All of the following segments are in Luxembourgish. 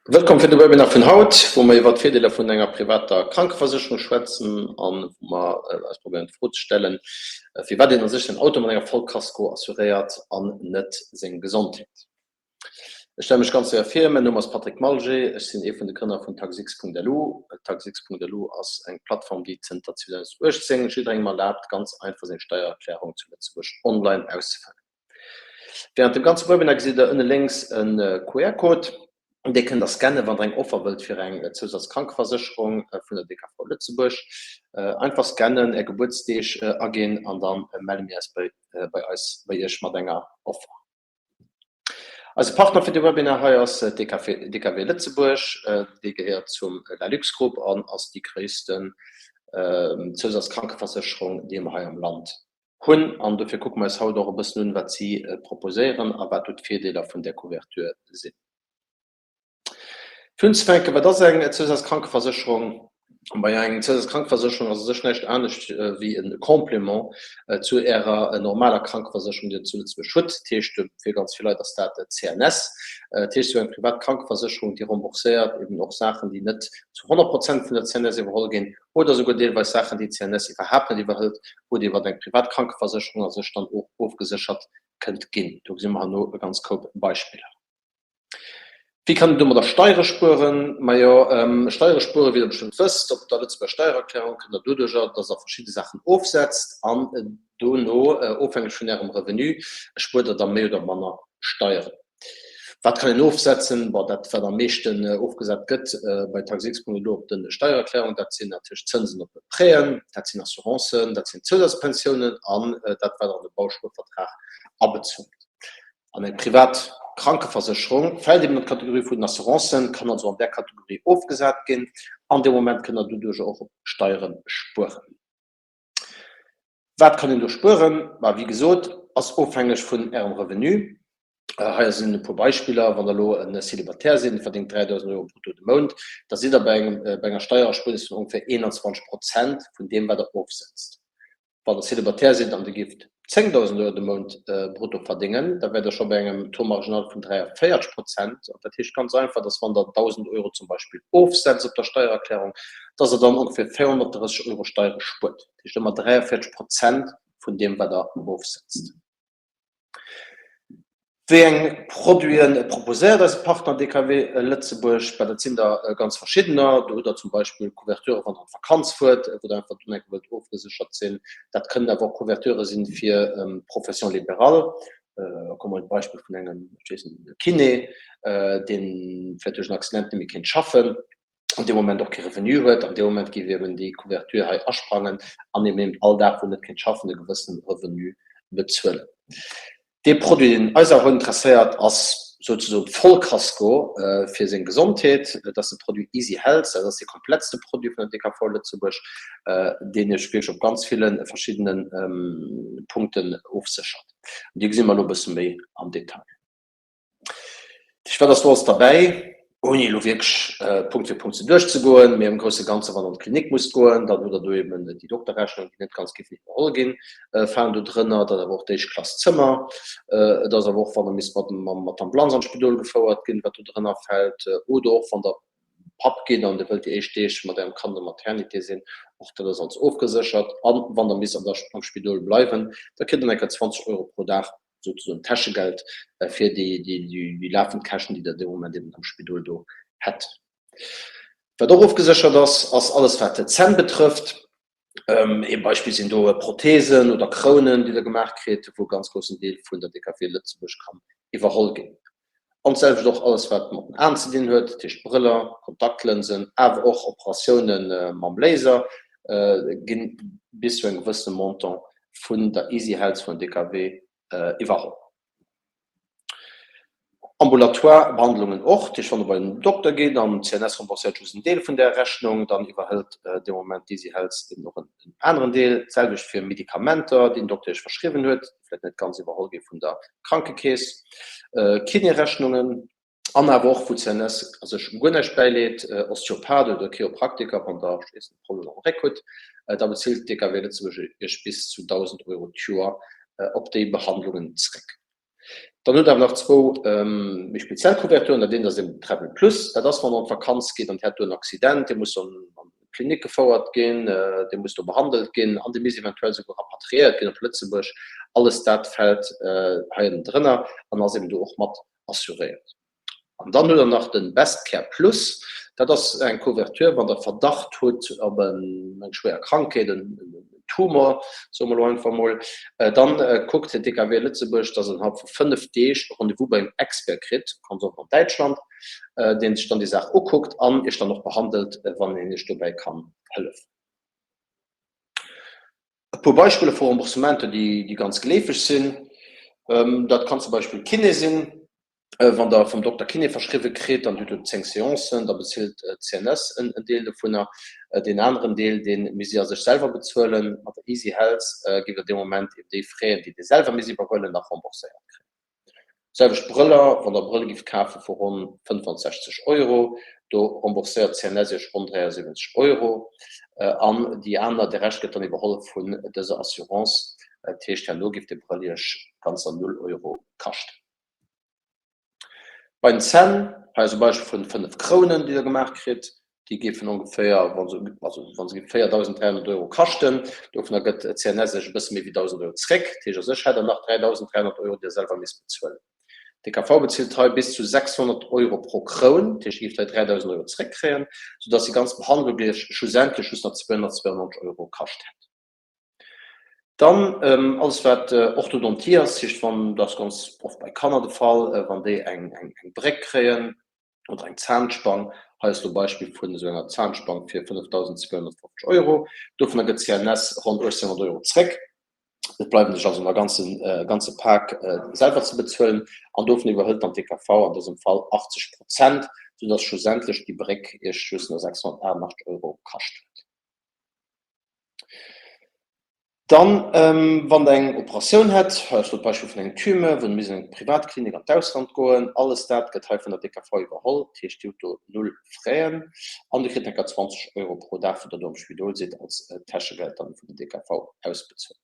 Wëllkomm fir de Webinar vun haut, wou mer iwwert d'Virdeeler vun enger privater Krankeversécherung schwätzen an wou mer eis probéieren d'Fro ze stellen, firwat een a sech säin Auto mat enger Vollkasko assuréiert an net seng Gesondheet. Ech stelle mech ganz séier vir, Mäin Numm ass Patrick Malger, ech sinn ee vun de Grënner vun Taxx.lu. Taxx.lu ass eng Plattform, déi zënter 2018 jidderengem erlaabt, ganz einfach seng Steiererklärung zu Lëtzebuerg online auszefëllen. Während dem ganze Webinar gesitt der ënne lénks e QR-Code. Dee kënnt der scannen, wann der eng Offer wëllt fir eng Zousazkrankeversécherung vun der DKV Lëtzebuerg. Einfach scannen, är Gebuertsdeeg aginn an da melle mir eis bei bei eis bei iech mat enger Offer. Eise Partner fir de Webinar hei ass d'DKW Lëtzebuerg. Déi gehéiert zum Lalux Group an ass déi gréissten Zousazkrankeversécherung, déi mer hei am Land hunn an dofir kucke mer eis haut och e bëssen un, wat si proposéieren a wat do d'Virdeeler vun där Couverture sinn. Fir unzefänken, Wat ass eng Zousazkrankeversécherung? Majo, eng Zousazkrankeversécherung ass u sech näischt anescht wéi e Complément zu Ärer normaler Krankeversécherung, déi Der zu Lëtzebuerg hutt. Dat heescht, fir ganz vill Leit ass dat d'CNS. Dat heescht, esou eng privat Krankeversécherung, déi rembourséiert eben och Saachen, déi net zu 100 Prozent vun der CNS iwwerholl ginn, oder souguer deelweis Saachen, déi d'CNS iwwerhaapt net iwwerhëlt, wou Dir iwwer eng privat Krankeversécherung a sech dann och ofgeséchert kënnt ginn. Do gesi mer herno e ganz Koup Beispiller. Wéi kann een domadder Steiere spueren? Majo, Steiere spueren, wéi Der bestëmmt wësst, op der Lëtzebuerger Steiererklärung kënnt Der doduercher, dass Der verschidde Saachen ofsetzt an dono, ofhängeg vun Ärem Revenu, spuert Der da méi oder manner Steieren. Wat kann een ofsetzen? Bon, dat wat am meeschten ofgesat gëtt bei Taxx.lu op de Steiererklärung, dat sinn natierlech Zënsen op Prêten, dat sinn Assurancen, dat sinn Zousazpensiounen an dat wat an de Bauspuervertrag abezuelt. An eng privat Krankeversécherung fält eben an d'Kategorie vun den Assurancen, kann also an där Kategorie ofgesat ginn an dee Moment kënnt Der doduerch och Steiere spueren. Wat kann een do spueren? Ma wéi gesot, ass ofhängeg vun Ärem Revenu. Hei sinn e puer Beispiller, Wann Der elo e Célibataire sidd, verdéngt 3.000 Euro brutto de Mount, da sidd Der bei engem, bei enger Steiererspuernis vun ongeféier 21 Prozent vun deem, wat Der ofsetzt. Wann Der Célibataire sidd an Der gift 10.000 Euro de Mount brutto verdéngen, da wäert Der scho bei engem Taux marginal vun 43 Prozent. An dat heescht ganz einfach, dass wann Der 1.000 Euro zum Beispill ofsetzt op der Steiererklärung, dass Der dann ongeféier 430 Euro Steiere spuert. Dat heescht ëmmer 43 Prozent vun deem, wat Der ofsetzt. Wéi eng Produite proposéiert eise Partner DKW Lëtzebuerg? Bah, dat sinn der ganz verschiddener. Do hutt Der zum Beispill Couverture, wann Der an d'Vakanz fuert, wou Der einfach do eng Kéier wëllt ofgeséchert sinn. Dat kënnen awer och Couverture sinn fir Professions libérales. Da komme mer un d'Beispill vun engem, ech weess net, Kiné, dee vläicht duerch en Accident net méi kéint schaffen. an deem Moment och kee Revenu huet, an deem Moment géif eben déi Couverture hei asprangen an eben eben all Dag, wou en net kéint schaffen, e gewëssene Revenu bezuelen. Dee Produit, deen eis awer interesséiert, ass souzesoen d'Vollkasko fir seng Gesondheet. Dat ass de Produit Easy Health, dat ass dee komplettste Produit vun der DKV Lëtzebuerg, deen Iech wierklech op ganz ville verschiddene Punkten ofséchert. An déi gesi mer elo e bësse méi am Detail. Wat ass do alles derbäi? Ouni elo wierklech Punkt fir Punkt se duerchzegoen, mee am grousse Ganze, wann Der an d'Klinik musst goen, dann hutt Der do eben déi Dokterrechnung, déi net ganz géif iwwerholl ginn, falen do drënner. Dann awer och d'éischt Klass Zëmmer. Et ass awer och, wann Der misst mat mat der Ambulanz an d'Spidol gefouert ginn, wat do drënner fält. Oder och, wann Der Papp gitt an Dir wëllt déi éischt Deeg mat Ärem Kand an der Maternité sinn, och dat ass alles ofgeséchert. An wann Der misst an der am Spidol bleiwen, da kritt Der nach eng Kéier 20 Euro pro Dag souzesoen Täschegeld fir déi lafend Käschten, déi Der dee Moment eben am Spidol do hätt. Wat och ofgeséchert ass, ass alles wat d'Zänn betrëfft. Ee Beispill sinn do Prothesen oder Krounen, déi Der gemaach kritt, wou e ganz groussen Deel vun der DKV Lëtzebuerg kann iwwerholl ginn. An d'selwecht och alles wat mat den Aen ze dinn huet, dat heescht Brëller, Kontaktlënsen, awer och Operatioune mam Laser ginn bis zu engem gewëssene Montant vun der Easyhealth vun der DKW iwwerholl. Ambulatoire Behandlungen och, dat heescht wann Der bei den Dokter gitt an d'CNS rembourséiert just en Deel vun där Rechnung, dann iwwerhëlt dee Moment d'Easyhealth eben och en aneren Deel. D'selwecht fir Medikamenter, déi den Dokter Iech verschriwwen huet, déi vläicht net ganz iwwerholl gi vun der Krankekeess, Kinérechnungen an awer och, wou d'CNS a sech guer näischt bäileet, Osteopath oder Chiropraktiker, wann Der, ech weess net, e Problem am Réck hutt, da bezilt d'DKW Lëtzebuerg Iech bis zu 1.000 Euro d'Joer op déi Behandlungen zréck. Dann hutt Der awer nach zwou méi speziell Couverturen. Dat eent ass eben den Travel Plus. Dat ass, wann Der an d'Vakanz gitt an Dir hätt do en Accident, Dir musst an d'Klinik gefouert ginn, Dir musst do behandelt ginn an Dir misst eventuell souguer rapatriéiert ginn op Lëtzebuerg. Alles dat fält hei ënnendrënner an ass eben do och mat assuréiert. An dann hutt Der nach de Best Care Plus. Dat ass eng Couverture, wann Der Verdacht hutt op eng schwéier Krankheet, en Tumor, soe mer elo einfach emol, dann kuckt d'DKW Lëtzebuerg, dass Der innerhalb vu 5 Deeg e Rendez-vous bei engem Expert kritt, ganz oft an Däitschland, dee sech dann déi Saach ukuckt an Iech dann och behandelt, wann een Iech dobäi kann hëllefen. E puer Beispiller vu Remboursementer, déi ganz geleefeg sinn, dat kann zum Beispill Kiné sinn. Wann Der vum Dokter Kiné verschriwwe kritt an Dir hutt do 10 Seancen, da bezilt d'CNS en Deel dovunner. Deen aneren Deel, dee misst Dir a sech selwer bezuelen. Mat der Easy Health gitt Der dee Moment eben déi Fräen, déi Dir selwer misst iwwerhuelen, nach rembourséiert kréien. D'selwecht Brëller, wann Der Brëll gift kafe vu ronn 65 Euro, do rembourséiert d'CNS Iech ronn 73 Euro. An déi aner, de Rescht gëtt dann iwwerholl vun dëser Assurance. Dat heescht, herno giff déi Brëll Iech ganzer null Euro kaschten. Bei den Zänn, hei ass e Beispill vun 5 Krounen, déi Der gemaach kritt, déi géifen ongeféier, wa se, also wa se 4.300 Euro kaschten, dovunner gëtt d'CNS Iech e bësse méi wéi 1.000 Euro zréck. Dat heescht, a sech hätt Der nach 3.300 Euro, déi Der selwer misst bezuelen. DKV bezilt hei bis zu 600 Euro pro Kroun, dat heescht, Dir géift hei 3.000 Euro zréckkréien, soudass déi ganz Behandlung Iech schlussendlech just nach 292 Euro kascht hätt. Dann alles wat Orthodontie ass, heescht wann, dat ass ganz oft bei Kanner de Fall, wann déi eng eng Bréck kréien oder eng Zahnspang, hei ass elo Beispill vun esou enger Zahnspang fir 5.250 Euro, dovunner gëtt d'CNS ronn 1.800 Euro zréck. Et bleiwen sech also nach ganze ganze Pak selwer ze bezuelen an dovun iwwerhëlt dann d'DKV an dësem Fall 80 Prozent, soudass schlussendlech déi Bréck Iech just nach 688 Euro kascht huet. Dann, wann Der eng Operatioun hätt, hei ass elo d'Beispill vun engem Tumeur, wou Der misst an eng Privatklinik an d'Ausland goen, alles dat gëtt hei vun der DKV iwwerholl, dat heescht, Dir hutt do null Fräen an Dir kritt enker 20 Euro pro Dag, wou Der do am Spidol sidd, als Täschegeld dann vun der DKV ausbezuelt.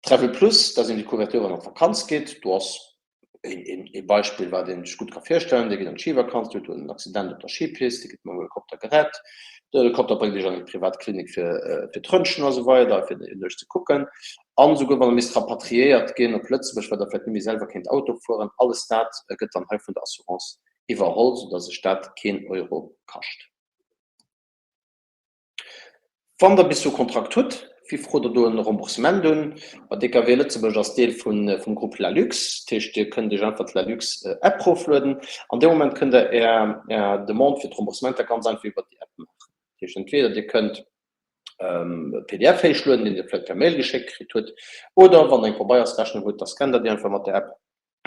Travel Plus, dat ass eben déi Couverture, wann Der an d'Vakanz gitt. Do ass ee Beispill, wat ee sech gutt ka virstellen, Dir gitt an d'Schivakanz, Dir hutt do en Accident op der Schipist, Dir gitt mam Helikopter gerett, den Helikopter bréngt Iech an eng privat Klinik fir d'Röntgen a sou weider, fir no Iech ze kucken. An esouguer wann Der misst rapatriéiert ginn op Lëtzebuerg, well Der vläicht net méi selwer kéint Auto fueren, alles dat gëtt dann hei vun der Assurance iwwerholl, soudass Iech dat keen Euro kascht. Wann Der bis sou e Kontrakt hutt, wéi frot Der do en Remboursement un? Ma DKW Lëtzebuerg ass Deel vum Grupp Lalux, dat heescht Dir kënnt Iech einfach d'Lalux App roflueden. An deem Moment kënnt Der Är Demande fir d'Remboursementer ganz einfach iwwert déi App maachen. Dat heescht entweder Dir kënnt e pdf héichlueden, deen Dir vläicht per Mail geschéckt kritt hutt, oder wann Der eng Pabeiersrechnung hutt, da scannt Der déi einfach mat der App,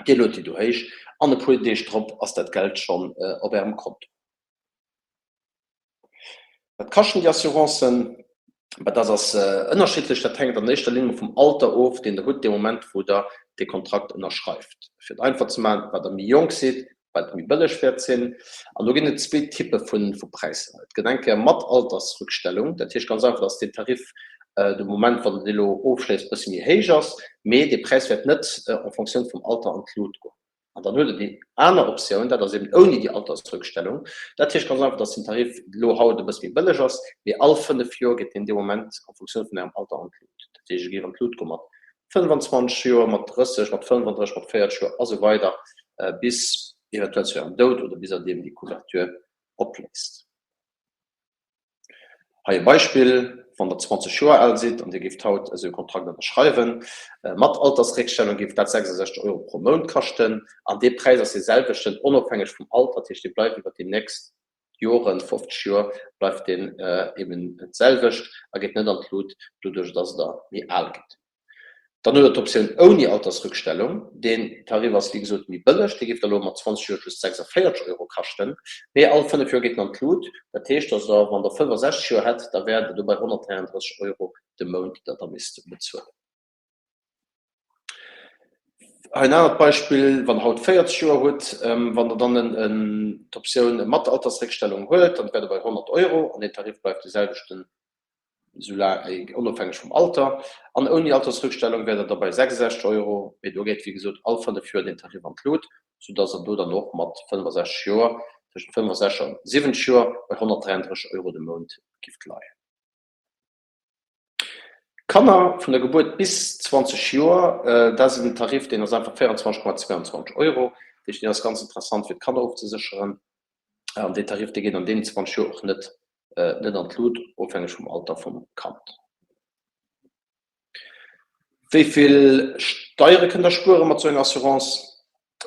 Dir luet déi do héich an e puer Deeg drop ass dat Geld schonn op Ärem Konto. Wat kaschten déi Assurancen? Bah, dat ass ënnerschiddlech. Dat hänkt an éischter Linn vum Alter of, deen Der hutt dee Moment, wou Der dee Kontrakt ënnerschreift. Fir et einfach ze maachen, wat Der méi jonk sidd, wat et méi bëlleg wäert sinn. An do ginn et zwee Typpe vu Präisser. Et gëtt eng Kéier mat Altersrückstellung, dat heescht ganz einfach, dass deen Tarif de Moment, wann Der dee elo ofschléisst, e bësse méi héich ass, mee dee Präis wäert net en Fonctioun vum Alter an d'Lut goen. An dann huet Der déi aner Optioun, dat ass eben ouni déi Altersrückstellung. Dat heescht ganz einfach, dass den Tarif elo haut e bësse méi bëlleg ass, mee all 5 Joer geet deen dee Moment en Fonctioun vun Ärem Alter an d'Lut. Dat heescht, e géif an d'Lut goe mat 25 Joer, mat 30, mat 35, mat 40 Joer a sou weider bis eventuell zu Ärem Doud oder bis Der deem déi Couverture opléist. Hei e Beispill, Wann Der 20 Joer al sidd an Dir géift haut esou e Kontrakt ënnerschreiwen, mat Altersréckstellung géif dat 66 Euro pro Mount kaschten. An dee Präis ass dee selwechten, onofhängeg vum Alter. Dat heescht, dee bleift iwwer déi nächst Joren, 50 Joer, bleift deen eben d'selwecht a geet net an d'Lut, doduerch dass Der méi al gitt. Dann hutt Der d'Optioun ouni Altersrückstellung. Deen Tarif ass wéi gesot méi bëlleg, dee géif da elo mat 20 Joer just 46 Euro kaschten. Mee all 5 Joer geet en an d'Lut. Dat heescht, dass Der, wann Der 65 Joer hätt, da wäert Der do bei 133 Euro de Mount, déi Der da misst bezuelen. Hei en anert Beispill, Wann Der haut 40 Joer hutt, wann Der dann d'Optioun mat Altersréckstellung huelt, dann wäert Der bei 100 Euro an deen Tarif bleift dee selwechten. Onofhängeg vum Alter an ouni Altersrückstellung wäert Der da bei 66 Euro, mee do geet wéi gesot all 5 Joer den Tarif an d'Lut, soudass Der do dann och mat 65 Joer, tëschent 65 an 70 Joer, bei 133 Euro de Mount gift leien. Kanner vun der Gebuert bis 20 Joer, dat ass en Tarif, deen ass einfach 24,22 Euro. Dat heescht, deen ass ganz interessant fir d'Kanner ofzesécheren. An deen Tarif, dee geet an deenen 20 Joer och net net an d'Lut, ofhängeg vum Alter vum Kand. Wéi vill Steiere kënnt Der spuere mat esou enger Assurance?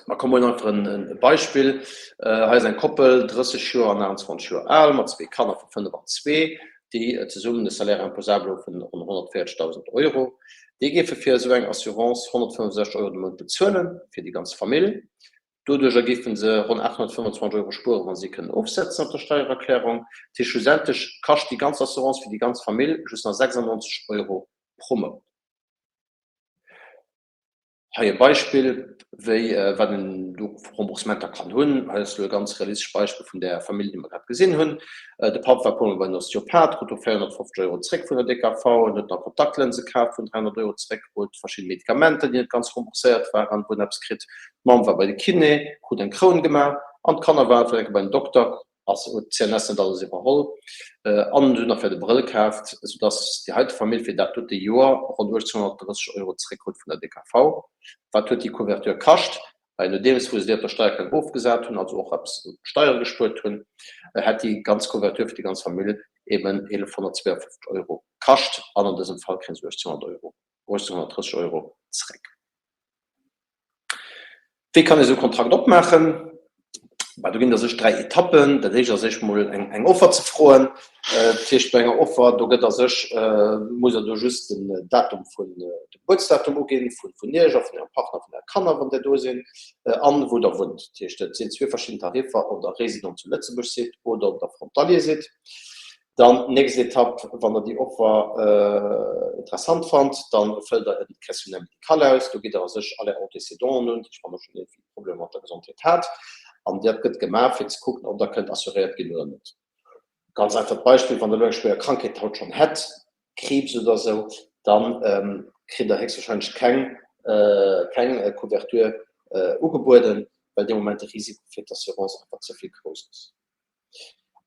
Ma komm, huelen einfach en Beispill. Hei ass eng Koppel, 30 Joer an 28 Joer al, mat zwee Kanner vu 5 an 2, déi zesummen e Salaire imposable hu vun ronn 140.000 Euro. Déi géife fir esou eng Assurance 165 Euro de Mount bezuelen, fir déi ganz Famill. Doduercher géife se ronn 825 Euro spueren, wa si kënnen ofsetzen op der Steiererklärung. Dat heescht, schlussendlech kascht déi ganz Assurance fir déi ganz Famill just nach 96 Euro pro Mount. Hei e Beispill, wéi wat een do vu Remboursementer kann hunn. Hei ass elo e ganz realistescht Beispill vun där Famill, déi mer grad gesinn hunn. De Papp war e puermol bei den Osteopath, krut do 450 Euro zréck vun der DKV, en huet nach Kontaktlënse kaf, vun 300 Euro zréck krut, verschidde Medikamenter, déi net ganz rembourséiert waren, wou en eppes kritt. D'Mamm war bei de Kiné, krut eng Kroun gemaach an d'Kanner waren fir eng Kéier bei den Dokter, ass huet d'CNS net alles iwwerholl an hunn nach fir de Brëll kaaft, soudass déi heite Famill fir dat dote Joer ronn 1.830 Euro zréckkrut vun der DKV. Wat huet déi Couverture kascht? Well nodeems wou se déi op der Steiererklärung ofgesat hunn, also och eppes u Steiere gespuert hunn, hätt déi ganz Couverture fir déi ganz Famill eben 1.152 Euro kascht an an dësem Fall kréie se 1.800 Euro, 1.830 Euro zréck. Wéi kann ee sou e Kontrakt opmaachen? Bah, do ginn et a sech 3 Etappen. Dat éischt ass éischt mol eng eng Offer ze froen. Dat heescht bei enger Offer, do gëtt a sech, musst Der do just den Datum vun, de Gebuertsdatum uginn vun vun Iech a vun Ärem Partner, vun Äre Kanner, wann där do sinn, an wou Der wunnt. Dat heescht, et sinn zwee verschidden Tariffer, ob Der Résident zu Lëtzebuerg sidd oder ob Der Frontalier sidd. Dann nächst Etapp, wann der déi Offer interessant fannt, dann fëllt der en Questionnaire médical aus. Do gitt der a sech all är Antécédenten un, déi wann der schonn iergendwéi Problemer mat der Gesondheet hat. An dat gëtt gemaach fir ze kucken, ob der kënnt assuréiert ginn oder net. Ganz einfacht Beispill, wann der elo eng schwéier Krankheet haut schonn hätt, Kriibs oder esou, dann kritt der héchstwahrscheinlech keng keng Couverture ugebueden, well dee Moment de Risiko fir d'Assurance einfach ze vill grouss ass.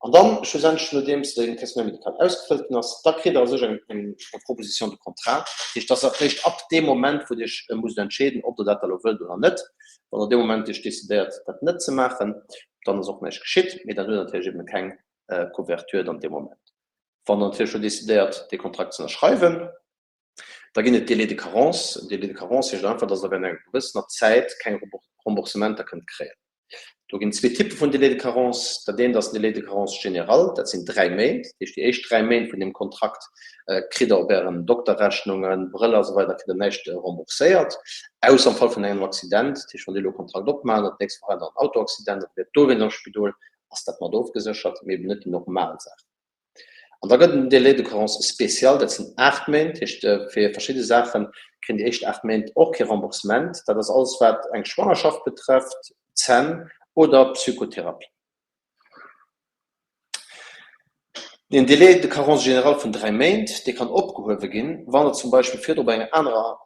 An dann schlussendlech, nodeems de Questionnaire médical ausgefëllt ginn ass, da kritt Der a sech eng Proposition de contrat. Dat heescht, dass eréischt ab deem Moment, wou Dir Iech musst entscheeden, ob Der dat da elo wëllt oder net. Wann Der dee Moment Iech decidéiert, dat net ze maachen, dann ass och näischt geschitt, mee dann hutt Der natierlech eben keng Couverture dann dee Moment. Wann Der natierlech elo decidéiert, dee Kontrakt ze ënnerschreiwen, Da ginn et Délais de carence. En Délai de carence heescht einfach, dass Der während enger gewëssener Zäit keng Remboursementer kënnt kréien. Do ginn zwee Typpe vun Délais de carence. Dat eent ass den Délai de carence général, dat sinn dräi Méint. Dat heescht, déi éischt dräi Méint vun deem Kontrakt kritt Der op Ären Dokterrechnungen, Brëller a sou weider kritt Der näischt rembourséiert, ausser am Fall vun engem Accident. Dat heescht, wann Dir elo e Kontrakt opmaacht an d'nächst Woch hat Der en Autoaccident an Dir wiert dowéinst am Spidol, ass dat mat ofgeséchert, mee eben net déi normal Saachen. An da gëtt et en Délai de carence spécial, dat sinn 8 Méint. Dat heescht, fir verschidde Saache kréien déi éischt 8 Méint och kee Remboursement. Dat ass alles, wat eng Schwangerschaft betrefft, Zänn oder Psychotherapie. Den Délai de carence général vun 3 Méint, dee kann opgehuewe ginn, wann Der zum Beispill virdru bei enger anerer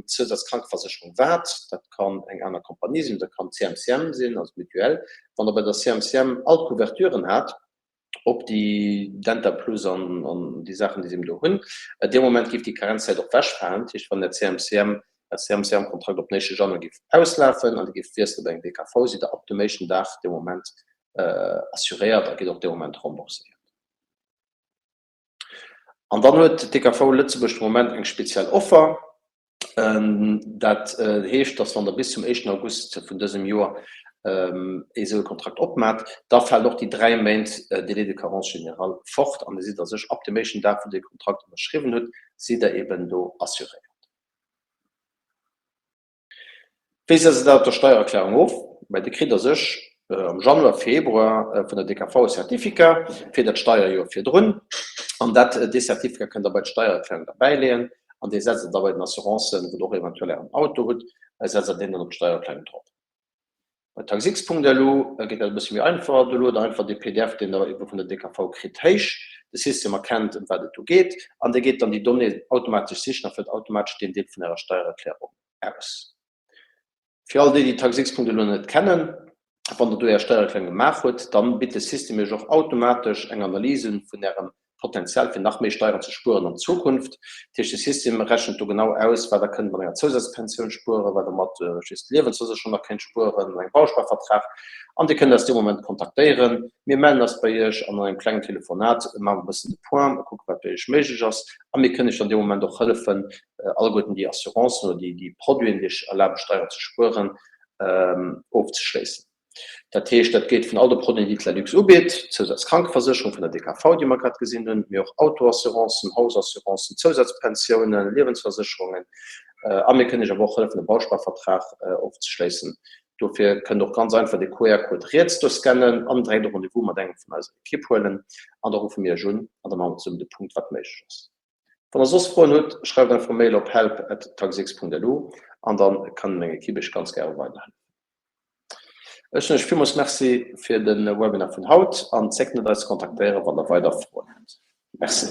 Zousatzkrankeversécherung waart. Dat kann eng aner Compagnie sinn, dat kann d'CMCM sinn, also d'Mutuelle. Wann Der bei der CMCM all d'Couverturen hat, op déi Denta Plus an an déi Saachen, déi se eben do hunn. Dee Moment géif déi Karenzzäit och wechfalen. Dat heescht, wann der CMCM, Är CMCM-Kontrakt op den éischte Januar géif auslafen an Dir géift wiessele bei eng DKV, sidd Der ab dem éischten Dag dee Moment assuréiert a gitt och dee Moment rembourséiert. An dann huet d'DKV Lëtzebuerg de Moment eng speziell Offer. Dat heescht, datt wann Der bis zum éischten August vun dësem Joer esou e Kontrakt opmaacht, da fält och déi 3 Méint Délai de carence général fort an Dir sidd a sech ab dem éischten Dag, wou Dir de Kontrakt ënnerschriwwen hutt, sidd Der eben do assuréiert. Wéi setzt Der dat op der Steiererklärung of? Mä Dir kritt a sech am Januar, Februar vun der DKV e Certificat fir dat Steierjoer virdrun. An dat, dee Certificat kënnt Der bei d'Steiererklärung derbäileeën an dee setzt Der da bei den Assurancen, wou Der och eventuell Ären Auto hutt, setzt Der deen dann op d'Steiererklärung drop. Bei taxx.lu geet dat e bësse méi einfach. Do luet Der einfach dee pdf, deen Der ebe vun der DKV kritt, héich. De System erkennt, ëm wat et do geet, an dee geet dann déi Donnéeën automatesch sichen a fëllt automatesch deen Deel vun Ärer Steiererklärung aus. Fir all déi, déi Taxx.lu elo net kennen, Wann Der do Är Steiererklärung gemaach hutt, dann bitt de System Iech och automatesch eng Analys un vun Ärem Potenzial fir nach méi Steieren ze spueren an Zukunft. Dat heescht, de System rechent do genau aus, wat Der kënnt mat enger Zousazpensioun spueren, wat Der mat just Liewensversécherung nach kéint spueren, mat engem Bausparvertrag. An Dir kënnt eis dee Moment kontaktéieren. Mir mellen eis bei Iech an an engem klengen Telefonat maache mer e bëssen de Point a kucke wat bei Iech méiglech ass. A mir kënnen Iech dann dee Moment och hëllefen, alleguerten déi Assurancen oder déi Produiten, déi Iech erlaben, Steieren ze spueren, ofzeschléissen. Dat heescht, dat geet vun all de Produiten, déi d'LALUX ubitt, Zousazkrankeversécherung vun der DKV, déi mer grad gesinn hunn, mee och Autoassurancen, Hausassurancen, Zousazpensiounen, Liewensversécherungen. A mir kënnen Iech awer och hëllefen, e Bausparvertrag ofzeschléissen. Dofir kënnt Der och ganz einfach de QR-Code riets do scannen an direkt e Rendez-vous mat engem vun eiser Ekipp huelen. An da ruffe mir Iech un an da maache mer zesummen de Punkt, wat méiglech ass. Wann der soss Froen hutt, schreift einfach e Mail op help@taxx.lu an dann kann meng Equipe iech ganz gäre weiderhëllefen. Ech soen iech villmools Merci fir de Webinar vun haut an zéckt net eis ze kontaktéieren wann der weider Froen hutt. Merci.